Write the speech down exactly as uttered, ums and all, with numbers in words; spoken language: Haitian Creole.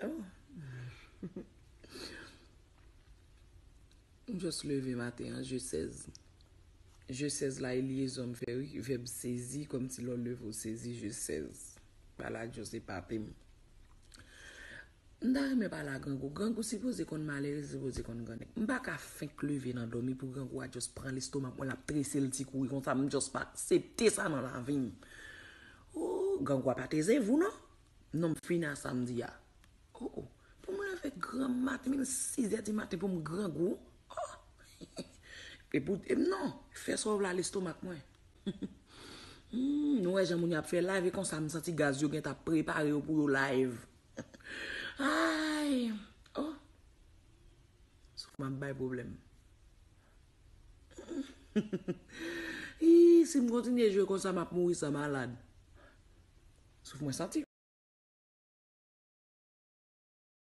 Oh. M just leve maten an, je sèz. Je sèz la, e lyezon m fè, wi. Vèb sezi, kòmsi lè w leve w sezi, je sèz. Bagay la just epape m. M ta renmen pale a Grangou. Grangou sipoze konn malere, sipoze konn grannèg. M pa ka fenk leve nan dòmi pou Grangou a just pran lestomak mwen, l ap trese l ti kouri konsa, m just pa aksepte sa nan lavi m. Oh, Grangou a pa te zevou non. Non, m fini a sa m di a. Oh, oh. Pou mwen leve gran maten, menm sizè di maten pou m Grangou. Oh. E pou, e non, fè sa w vle a lestomak mwen. Hmm, nou wè jan moun yo ap fè live, e konsa m santi gaz yo gentan ap prepare yo pou yo live. Ay, oh. Souf m ap bay pwoblèm. Ih, si m kontinye jwe konsa, m ap mouri san malad. Souf mwen santi.